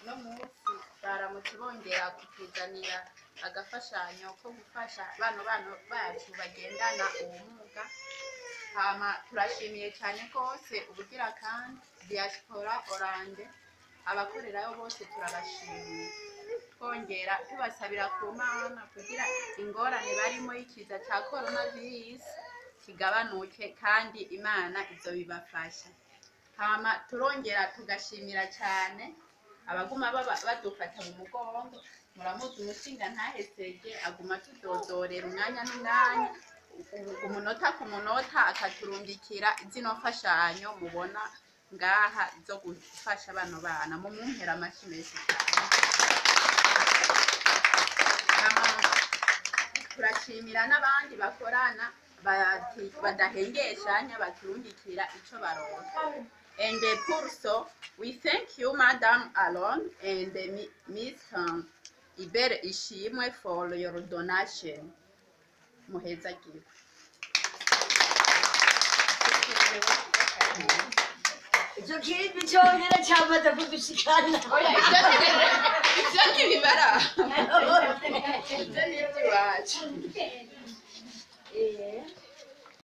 Uno munsi baramutse bongera kutuzanira agafashanyo ko gufasha bano bacu bagendana ubumuga. Hama turashimiye cyane rwose ubugira kandi diaspora Hollande, abakorerayo bose turabashimiye, twongera tubasabira ku Mana kugira ingorane barimo y'ikiza cya coronavirus kigabanuke, kandi Imana izobibafasha. Hama turongera tugashimira cyane abaguma badufata mu mugongo. Muramuzi umushinga ntahesege, aguma tudodorera umwanya n'umwanya, umunota ku munota, akaturungikira zino mfashanyo mubona ngaha zo gufasha bano bana. Mumumpera amashyi menshi cyane. Hama turashimira n'abandi bakorana badahengeshanya baturungikira ico baronka. And also we thank you, Madam Alon and Miss Ibere Ishimwe, for your donation. Muhezagirwe. Icyo kintu cyongera cyamaze kudushikana. Oya, ivyo ntibibara, ivyo ni iby'iwacu.